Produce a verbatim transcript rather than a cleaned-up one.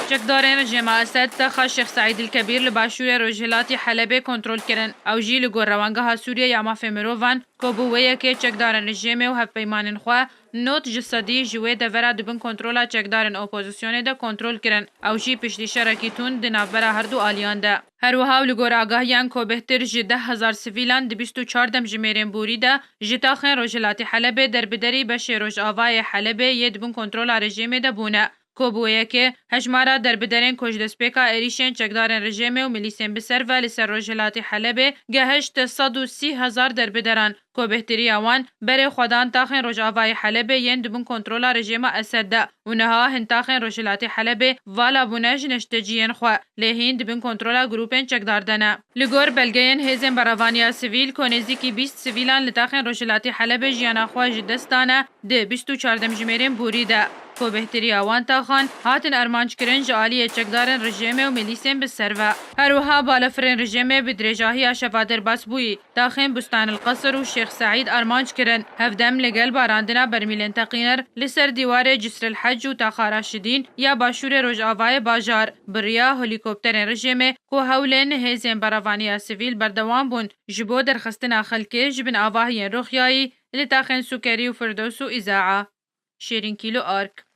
Çekdarên rejêma Esed texa Şêx Seîd il Kebîr li başûrê rojhilatî Helebê kontrol kirin. Ew jî li gor Rewangeha Sûriye ya Mafê Mirovan, ku bi wê yekê çekdarên rejêmê û hevpeymanên xwe nod ji sedî ji wê devera di bin kontrola çekdarên opozisyonê de kontrol kirin. Ew jî piştî şerekî tund di navbera her du aliyan de. Her wiha û li gor agahiyan ku bêhtir ji deh hezar sivîlan di bîst û çar demjimêrên borî de ji taxên rojhilatî Helebê derbiderî beşê rojavayê Helebê yê di bin kontrola rejêmê de bûne. Ku bi wê yekê hejmara derbiderên ku ji destpêka êrîşên çekdarên rejêmê û milîsên bi ser ve li ser rojhilatî Helebê gehişt sed û sî hezar derbideran, ku bêhtiriya wan berê xwedan taxên rojavayê Helebê yên di bin kontrola rejêma Esed de û niha hin taxên rojhilatî Helebê vala bûne ji neşteciyên xwe, lê hîn di bin kontrola grûpên çekdar de ne. Li gor belgeyên hêzên berevaniya sivîl ku nêzîkî bîst sivîlan li taxên rojhilatî Helebê jiyana xwe ji dest dane, di bîst û çar demjimêrên borî de, ku bêhtiriya wan taxan hatin armanckirin ji aliyê çekdarên rejêmê û milîsên bi ser ve. Her wiha balafirên rejêmê bi dirêjahiya şeva derbasbûyî taxên Bustan el Qesir û Şêx Seîd armanc kirin, hevdem li gel barandina bermîlên teqînir li ser dîwarê Cisr el Hec û taxa Raşidîn ya başûrê rojavayê bajar, bi riya helîkopterên rejêmê ku hewlên hêzên berevaniya sivîl berdewam bûn ji bo derxistina xelkê ji bin avahiyên roxyayî li taxên Sûkerî û Firdows û Îzaa. Şêrîn Kîlo Ark.